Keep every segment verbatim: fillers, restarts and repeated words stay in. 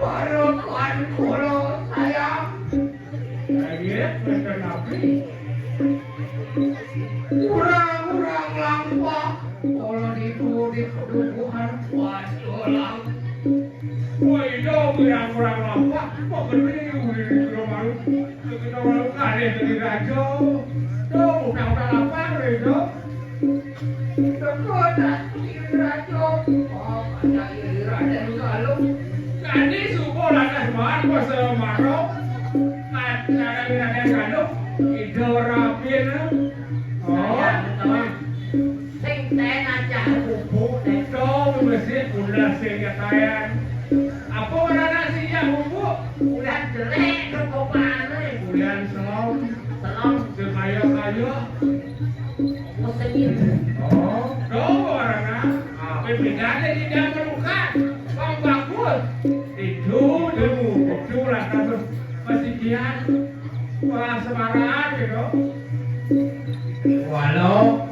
Para tuan kula sayang. Ayo, mboten napi. Urang-urang lampah, kula niku di pedukuhan Pajolang. Wah, itu urang-urang lampah, kok gede, udah di rumah lu. Kita orang kali jadi raja. Tuh, udah-udah lampah, itu. Teka dadi raja, apa daya Raden Galuh? Kani suku lantas mawar basa maro. Kacana Raden Galuh, Ida Rabin. Oh, sing ten aja bubuk, Ida mesti ulah sing nyekayan. Apa warana sing ya bubuk? Ulah jelek kepopane. Ulah selom. Selom. Sekaya-kaya. Mesti. Oh, dong orang ah. Apa bedanya di dalam pelukan? Bang bagus. Itu dulu, itu lah kasus persikian. Wah, semaraan gitu. Walau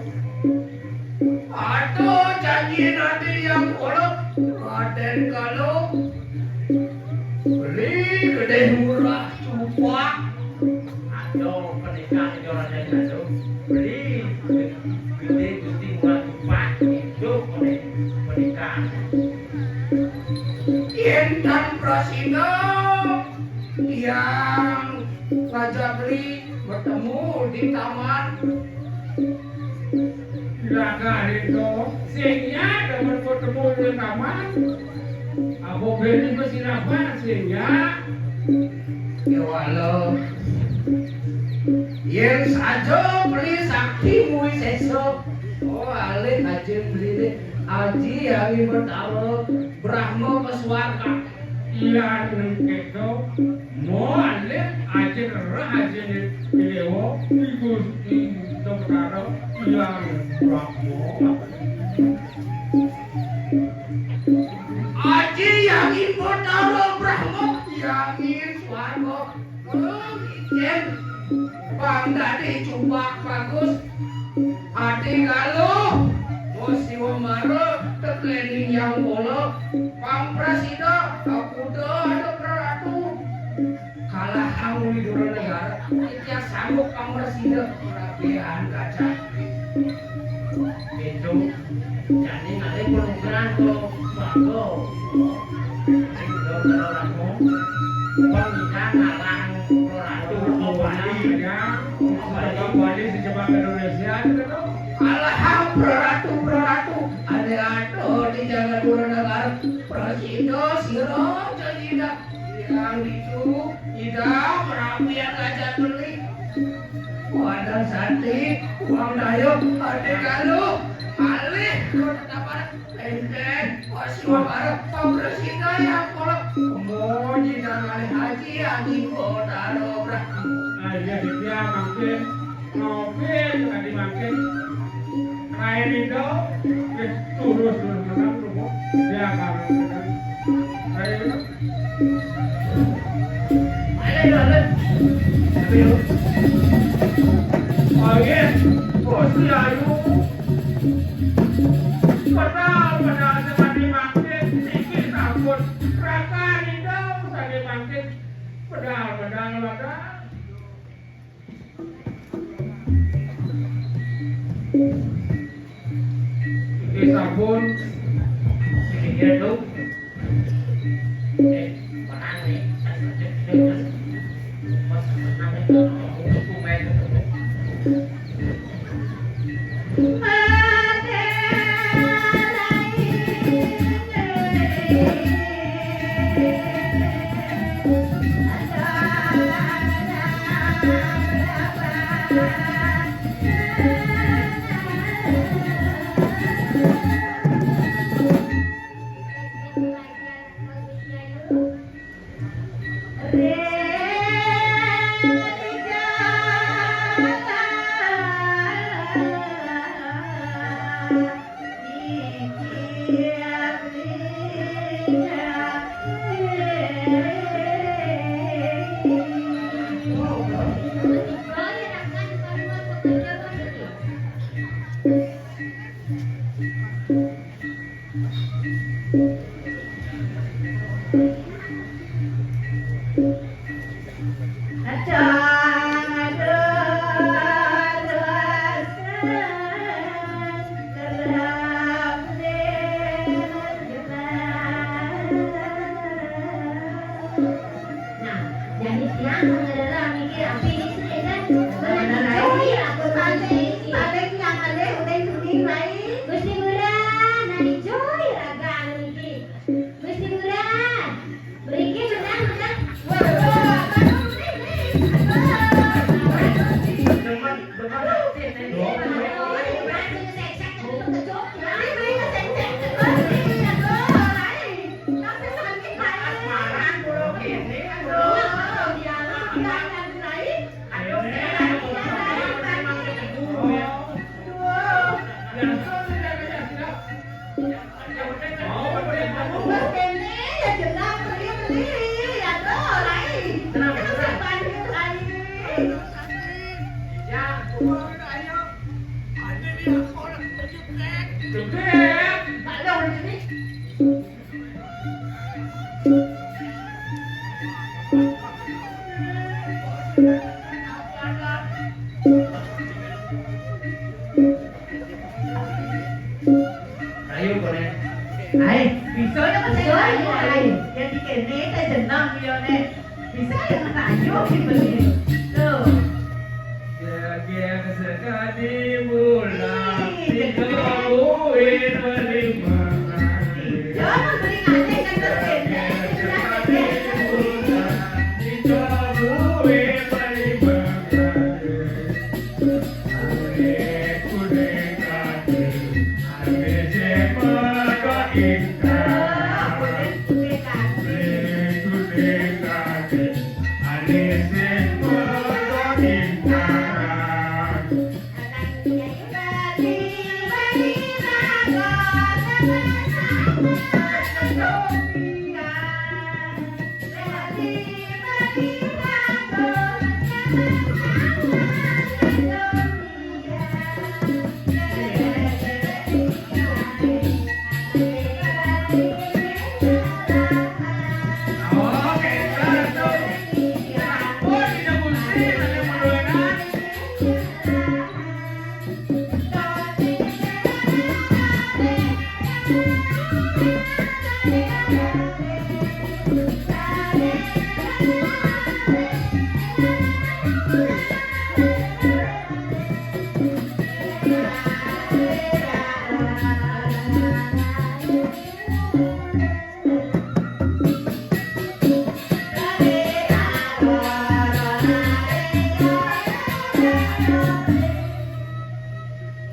ada janji nanti yang kolok Raden kalau beli gede murah cupak. Aduh, pernikahan itu rasanya tuh beli gede gusti murah cupak itu pernikahan. Intan Prasida yang ngajak beli bertemu di taman. Silakan itu. Sehingga dapat bertemu di taman. Apa beli ke silakan sehingga. Ya walau yen saja beli sakti muwi sesuk. Oh, alih aja beli deh. Aji yang bertaruh Brahma Peswarga. Iya nengkek to. Mo alih aja rerah aja dewa. Iku iku perkara iya Brahma. Aji yang bertaruh Brahma yang swarga. Licin. Bang dadi cupak bagus. Ati kaluh. Wong Siwa Mara tekleni yang kula. Bang Prasida, aku ada Praratu. Kalah kamu di Dura Negara. Titiang sanggup Bang Prasida. Rabian gajah. Itu jane ngalih pelungkuran to swarga. Sing kula karo ramu, wong ingkang ngalang ratu Bali, ya. Bali sing jebak Indonesia itu to. Alah, praratu, praratu. Ade ato di jagat Dura Negara. Prasida sira jajida. Yang itu, ida merapian gajah teli. Wadah sati, uang dayung, ade kalu, alih kota tapar, enten, wasiwa bareng, pamresina yang kolok, moji dan alih haji, haji kota dobrak. Nah, iya, dia mangkin, ngopi, tadi mangkin, lain itu, eh, turus, turus, menang, turus, dia akan, lain itu. Ayo, ayo, ayo. Ayo, Gusti Ayu. Pedal, pedal, sekali mangkit, sikit sampun. Raka Rindu, sekali mangkit. Pedal, pedal, pedal. Iki sampun. Iki tuh. Eh, menang nih. Pas menang itu, aku tuh main. Mriki menang, menang. Waduh, aduh, mriki, mriki. Aduh. Demen, demen. Aduh, mriki, mriki. Mriki, mriki. Aduh, lain. Nasib sakit, lain. Asmaran, pulau gini, aduh. Aduh, dialog, dialog, lain. Ayo, ayo, ayo, ayo, ayo, ayo. Aduh. Mas kene ya jelas beli-beli. Aduh, lain. Kenapa? Kenapa banyak lain? Ya, ayo. Ada dia orang berjepit. Jepit. Tak ada orang jepit. Ayo, boleh. Ayo, bisa ya, Mas? Bisa, ayo, ayo. Yang di kene, tak jenang, ya, Nek. Bisa ya, Mas? Ayo, gitu. Tuh. Jaga sekali mula, ih, tidak buin terima kasih. Iya, Mas, beri ngadek, kan, terus kene. Jaga sekali mula, tidak buin terima kasih. Ane kuning kate, ane sema ka intan. Ane kuning kate, ane sema ka intan.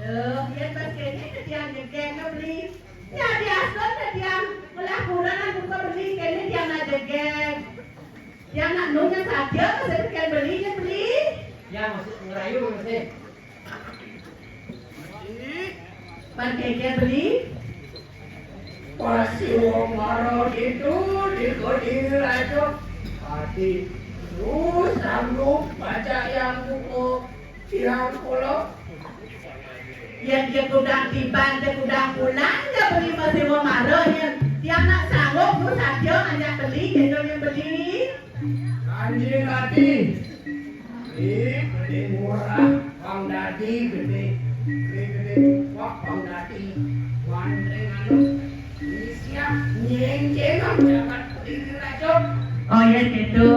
Loh, yén pas kéné tiang jegég beli. Nyadi asun tiang melah kurang buka beli, kéné tiang nak jegég. Tiang nak nunggu saja, pas kéné beli, yén beli. Ya, masih ngerayu, masih. Pan kéné beli. Pas wong mara itu di Kediri Raja. Ati, lu sanggup baca yang buku tiang kula? Yén dia kudang tiban, dia kudang pulang, dia beli masih wong mara, yén tiang nak sanggup, lu saja ngajak beli, dia yang beli. Kanjeng Ati, ih, gedé murah, Bang Dadi gedé. Gedé, gedé, wah, Bang Dadi. Wantri anu, siap nyéngcéng jagat beli racun. Oh ya gitu.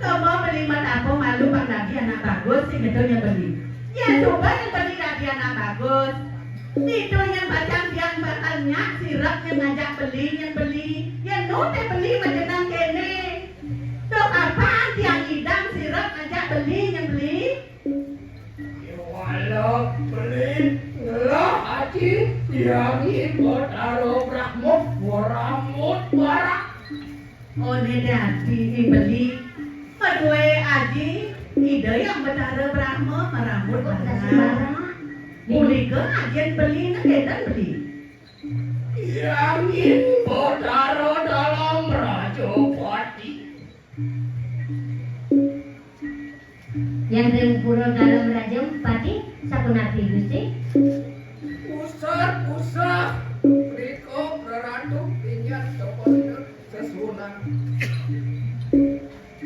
Kamu beli mataku malu Bang Dadi anak bagus sih gitu yang beli. Ya coba yang beli Dadi anak bagus. Itu yang bacang tiang bakal nyak sirep yang ngajak beli yang beli. Ya nu té beli majenang kéné. Tuh kapan tiang idang sirep ngajak beli yang beli? Walau beli ngelah aji tiang ibu taro brahmut muramut barak. Oné dadi ing beli. Kedue aji ida yang betara brahma marambut barak. Mulika ajin beli negeden beli. Yangin betara dalam raja pati. Yang ring pura dalam raja pati sapunapi Gusti? Usah, usah. Riko praratu pinjat cokolir sesuunan.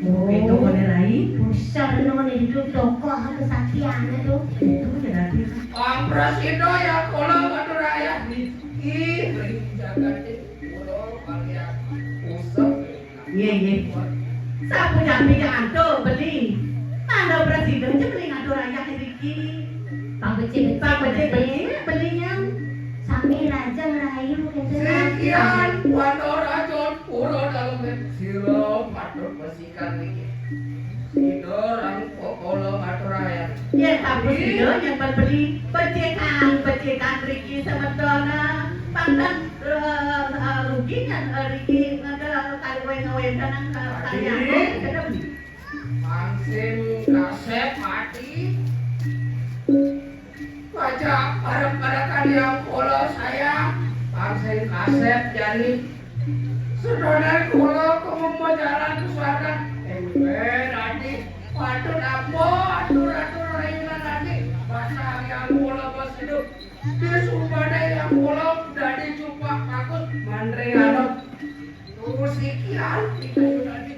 Oh, itu boleh rai. Besar no nih itu tokoh kesaktian itu. Itu ya nanti. Ampras itu ya kalau ngatur ayah niki ring jagat ini pulau kalian usah. Iya, iya. Sapu jampi jangan tuh beli. Mana presiden aja beli ngatur ayah niki. Pak becik, Pak becik beli belinya. Sami raja ngerayu gitu. Sekian wano racun pura Sira patut besikan niki. Sida rang pokola matur ayat. Yén sampun sida nyambat beli, becikang-becikang mriki semeton, pantang, eh, eh, rugi kan, eh, riki ngekel kali wéng-wéngan nang, eh, kali. Adi. Pang sing kasép ati. Pacak parek-parekan yang kula sayang, pang sing kasép jani. Sedonén kula kememu jalan ke swarga. Éwé, Radi, patut apa atur-atur rayunan Radi? Pasang yang kula bes hidup. Disumbane yang kula dadi cupak bagus manring anut. Terus iki Radi, Radi.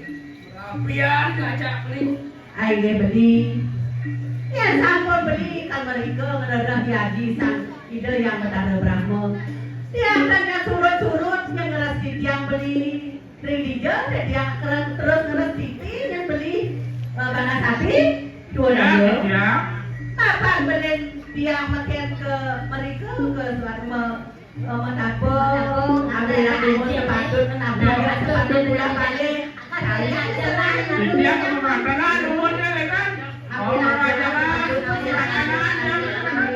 Rabian ngajak beli. Ai nggih beli. Yén sampun beli kang mrika ngrerehi aji Sang Ida Hyang Betara Brahma. Tiang saking surut-surut nyengres titiang beli. Ring dija tiang keren terus ngres titi nyang beli, eh, Banaspati. Duwun. Ya, ayu. Ya. Papan beli tiang meken ke mrika ke Swarma. Menabung, ambil dumun sepatut, menabung sepatut bola balik. Kalian aja lah. Ini yang kemakanan dumunnya, ya kan? Ambil aja lah. Makanan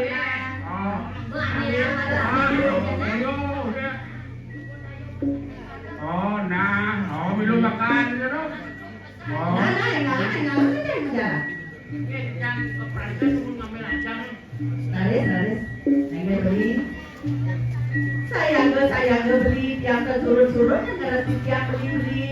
yang, oh. Oh, ayo, ayo, ya. Oh, nah, oh, belum makan, ya, dong. Oh. Nah, nah, nah, nah, nah, nah, nah. Oke, yang ke Praja, dumun ngambil aja, nih. Laris, laris. Nengah beli. Sayangga, sayangga beli, tiang kesurut-surut yang ngerti tiang beli-beli.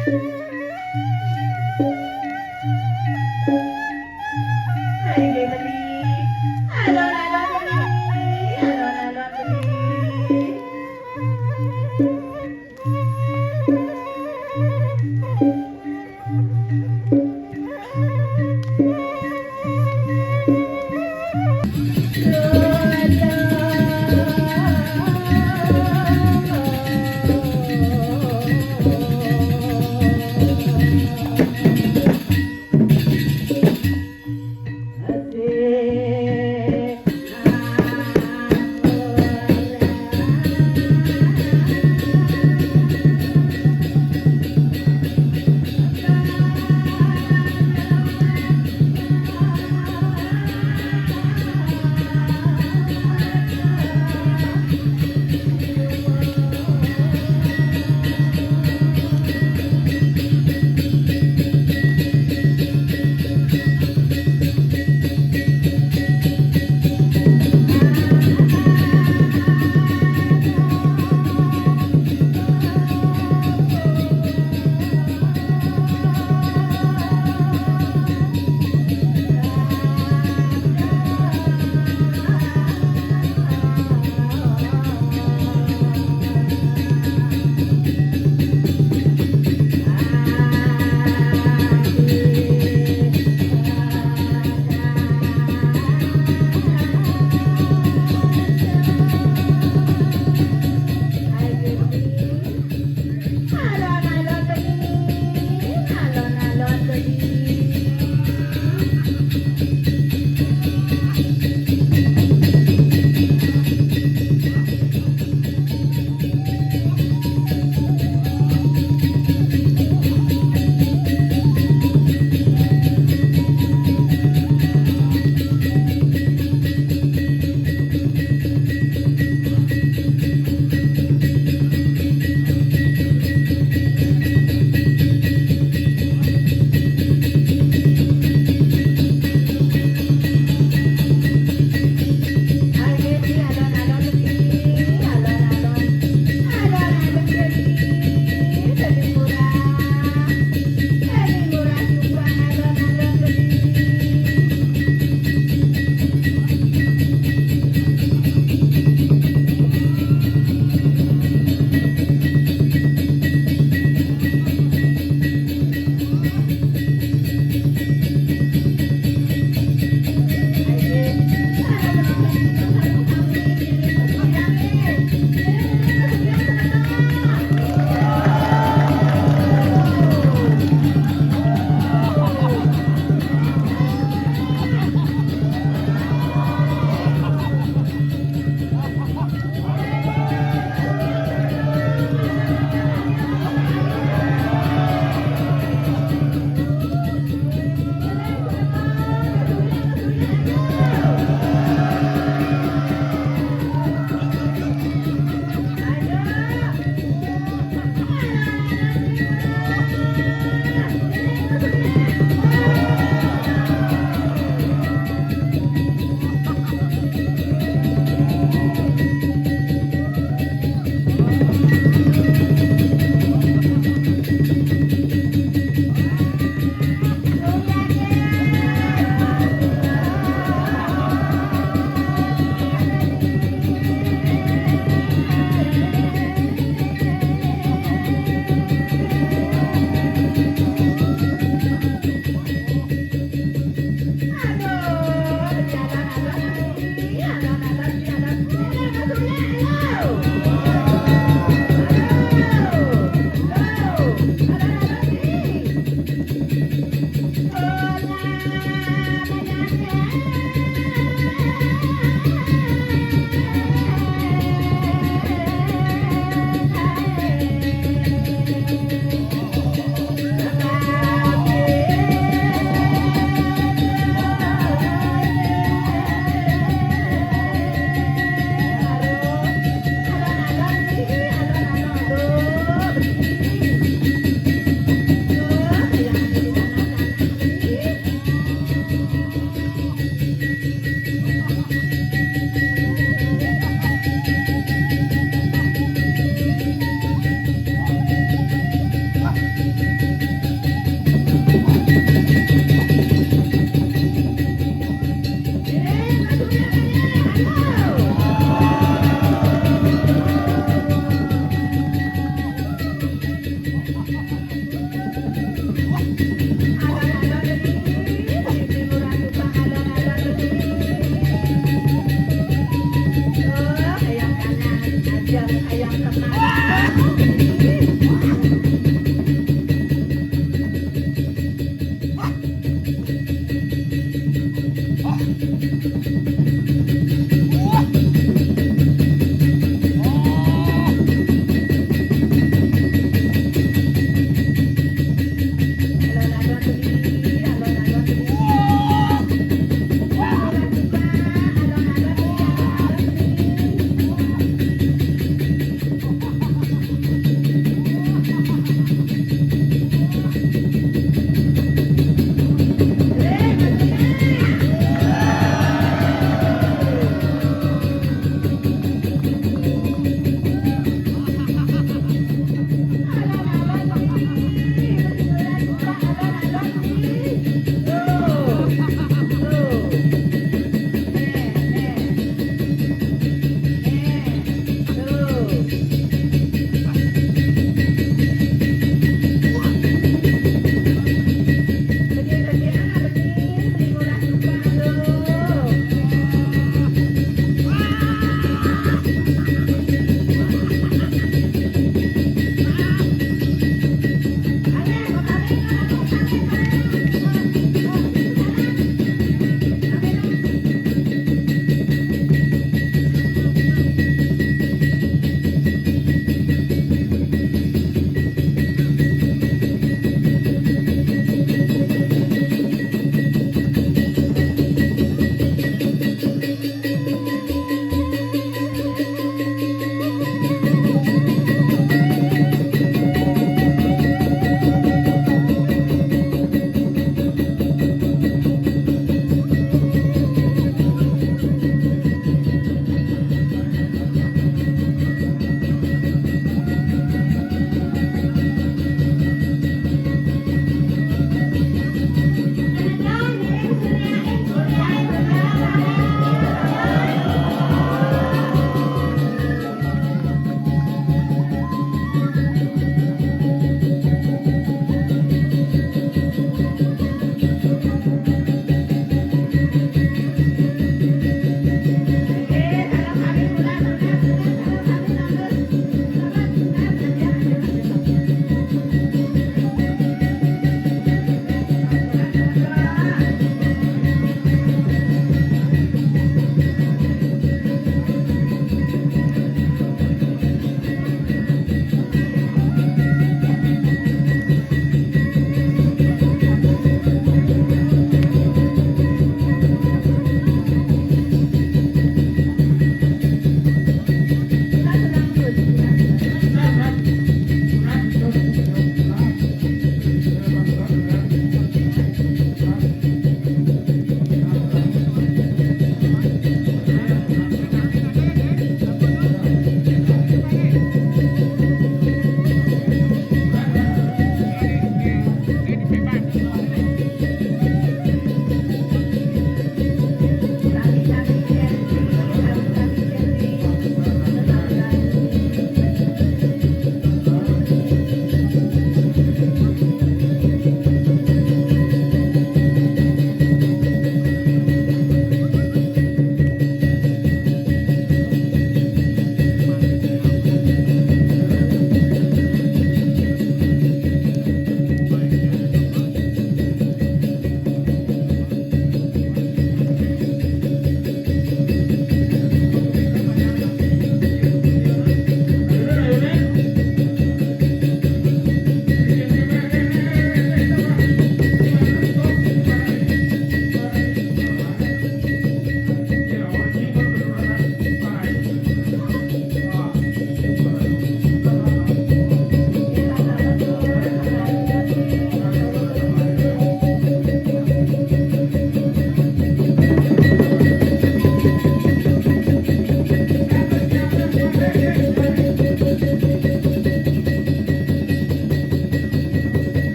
Hai, Beli. Alon-alon, Beli. Alon-alon, Beli.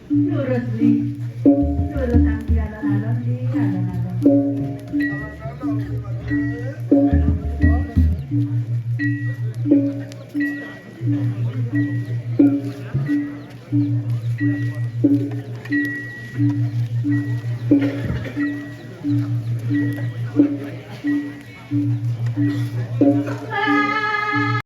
Lurus, Li. Lurus, anggi alon-alon, Li, alon-alon.